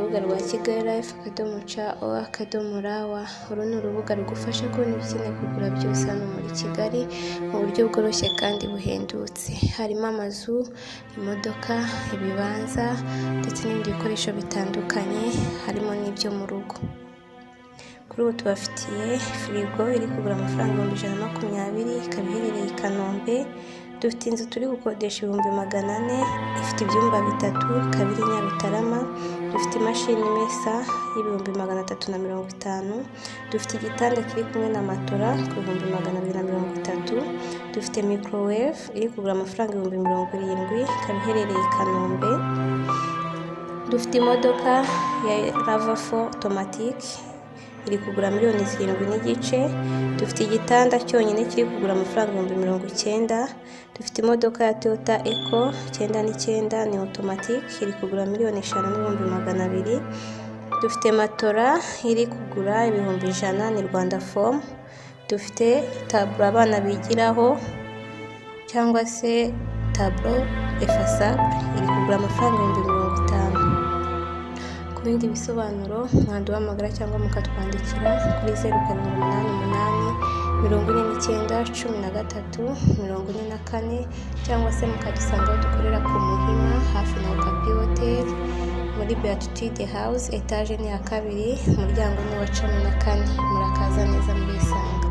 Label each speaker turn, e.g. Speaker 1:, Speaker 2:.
Speaker 1: rubuga rwa Kigali Life .co.rw. Uru ni urubuga rugufasha kubona ibyo ukeneye kugura byose hano muri Kigali mu buryo bworoshye kandi buhendutse. Harimo amazu, imodoka, ibibanza ndetse n'ibindi bikoresho bitandukanye, harimo n'ibyo mu rugo. Kuri ubu tubafitiye firigo iri kugura amafaranga 120,000, ikaba iherereye i Kanombe. Dufite inzu turi gukodesha 400,000, ifite ibyumba bitatu, ikaba iri Nyarutarama. Dufite imashini imesa y'350,000. Dufite igitanda kiri kumwe na matora ku 230,000. Dufite microwave iri kugura amafaranga 70,000, ikaba iherereye i Kanombe. Dufite imodoka ya RAV4 automatic iri kugura miliyoni 7.5. Dufite igitanda cyonyine kiri kugura amafaranga 90,000. Dufite imodoka ya Toyota Eco 99, ni automatic, iri kugura miliyoni 5.200,000. Dufite matora iri kugura 100,000, ni Rwanda foam. Dufite tableau abana bigiraho cyangwa se tableau effaçable, iri kugura amafaranga 50,000. Ku bindi bisobanuro mwaduhamagara cyangwa mukatwandikira kuri 0788 49 13 44, cyangwa se mukadusanga aho dukorera ku Muhima, hafi na Okapi Hotel, muri Beatitude House, etaje ni iya kabiri, umuryango ni uwa 14. Murakaza neza, murisanga.